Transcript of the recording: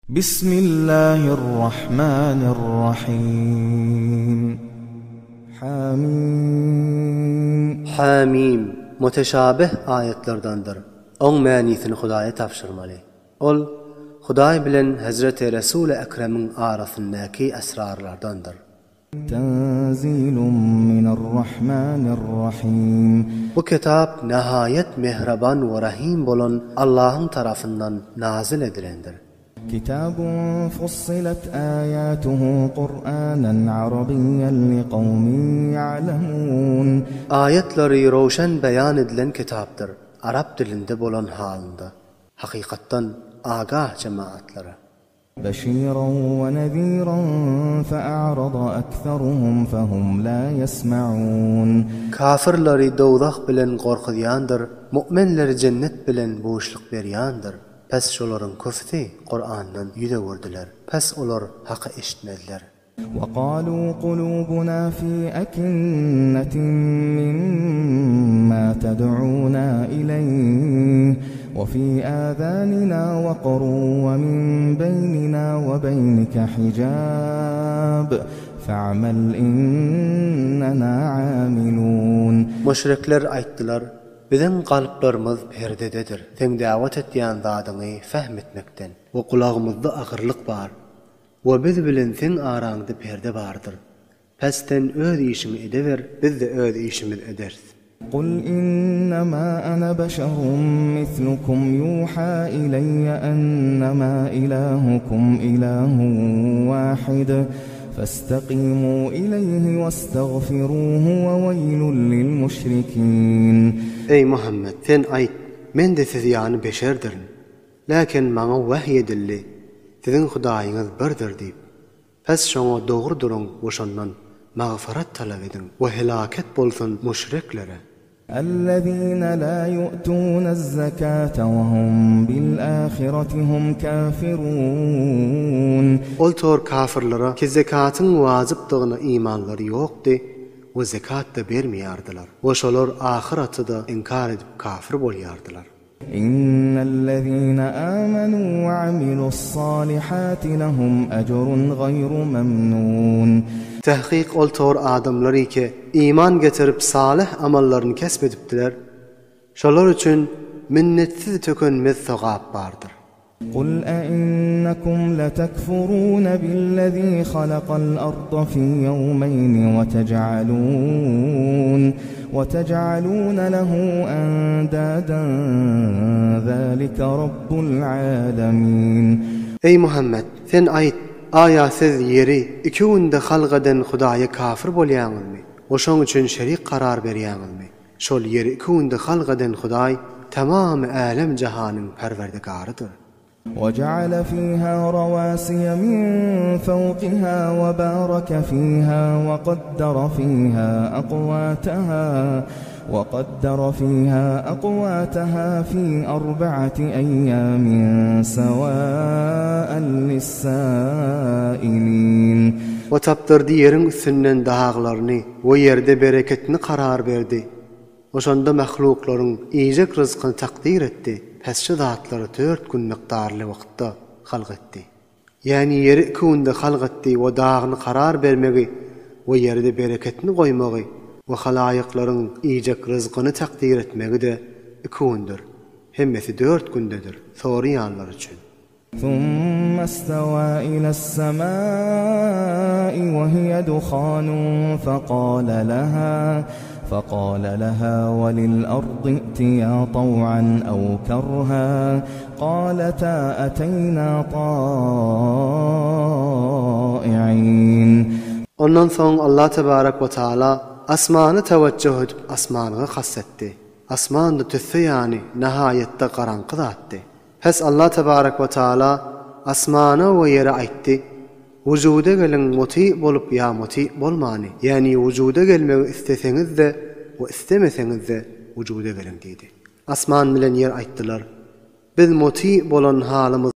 Bismillahirrahmanirrahim. Hamim. Hamim, muteşabih aýatlardandyr. Oň mänisini Hudaýa tabşyrmaly. Ol, Hudaý bilen Hezreti Resuly Ekremiň arasyndaky esrarlardandyr. Tenzilun minarrahmanirrahim. Bu kitap nahaýat mähriban we rahym bolan Allahyň tarapyndan nazyl edilendir. Kitabun fussilat aýatuhu Kur'anan arabiyyan liqawmin ýa'lemun. Aýatlary röwşen beýan edilen kitapdyr, arap dilinde bolan halynda, hakykatdan agah jemagatlara. Beşiran we neziran fe'arada ekseruhum fehum la ýesme'un. Kafyrlary dowzah bilen gorkuzýandyr, mu'minleri jennet bilen buşluk berýändir. Pes şolaryň köpüsi Kurandan ýüz öwürdiler. Pes olar haky eşitmezler. وَقَالُوا قُلُوبُنَا فِي أَكِنَّةٍ مِّمَّا تَدْعُونَا إِلَيْهِ وَفِي آذَانِنَا وَقْرٌ وَمِن بَيْنِنَا وَبَيْنِكَ حِجَابٌ فَاعْمَلْ إِنَّنَا عَامِلُونَ. Müşrikler aýtdylar, Biziň kalplarymyz perdededir, seň dawat etýän zadyňy fehm etmekden. We gulagymyzda agyrlyk bar. We biz bilen seň araňda perde bardyr. Pes sen öz işiňi edeber, biz-de öz işimizi ederis. Kul innema ana beşerun mislukum ýuha ileýe ennema ilahukum ilahun wahid festakimu ileýhi westagfiruhu we weýlun lil müşrikin. Eý, Muhammet, sen aýt, Men-de siz ýaly beşerdirin. Läkin maňa wahyý edildi, Siziň Hudaýyňyz birdir diýip. Pes şoňa dogry duruň we şondan magfyrat talap ediň we helaket bolsun müşriklere. Ellezine la yu'tunez-zekate we hum bil-ahireti hum kafirun. Ol tor kafyrlara ki zekatyň wajypdygyna imanlary ýokdy we zekat-da bermeýärdiler we şolar ahyraty-da inkar edip kafir bolýardylar. Innellezine amenu we amilu's-salihati lehum ecrun gaýru memnun. Tahkyk ol tor adamlar ki iman getirip salyh amallaryny kesp edipdiler, şolar üçin minnetsiz tökenmez sogap bardyr. Kul einnekum letekfurune billezî halakal arda fî yevmeyni ve tec'alûn ve tec'alûne lehu endâden zâlike rabbul âlemîn. Eý Muhammet, sen aýt, Aýa siz ýeri iki günde halk eden Hudaýa kafir bolýaňyzmy we şoň üçin şerik karar berýäňizmi? Şol ýeri iki günde halk eden Hudaý tamamy älem-jahanyň Perwerdigarydyr. وَجَعَلَ فِيهَا رَوَاسِيَ مِن فَوْقِهَا وَبَارَكَ فِيهَا وَقَدَّرَ فِيهَا أَقْوَاتَهَا وَقَدَّرَ فِيهَا أَقْوَاتَهَا فِي أَرْبَعَةِ أَيَّامٍ سَوَاءً لِلسَّائِلِينَ. We tapdyrdy ýeriň üstünden daglaryny we ýerde bereketini karar berdi. We şonda mahluklaryň iýjek ryzkyny takdyr etdi, pes şu zatlary dört gün mykdarly wagtda halk etdi. Ýagny ýeri iki günde halk etdi we dagyny karar bermegi we ýerde bereketini goýmagy we halaýyklaryň iýjek ryzkyny takdyr etmegi-de iki gündür. Hemmesi dört gündedir, soraýanlar üçin. ثُمَّ اسْتَوَىٰ إِلَى السَّمَاءِ وَهِيَ دُخَانٌ فَقَالَ لَهَا فَقَالَ لَهَا وَلِلْأَرْضِ ائْتِيَا طَوْعًا أَوْ كَرْهًا قَالَتَا أَتَيْنَا طَائِعِينَ. Ondan soň Allah tebarek we taala asmana tewejjuh edip asmanyga kast etdi. Asman-da tüsse ýany nahaýatda garaňky zatdy. Pes Allah tebarek we taala asmana we ýere aýtdy, Wujuda geliň muty bolup ýa muty bolmany, ýäni wujuda gelmegi isleseňiz-de we islemeseňiz-de wujuda geliň diýdi. Asman bilen ýer aýtdylar, Biz muty bolan halymyzda.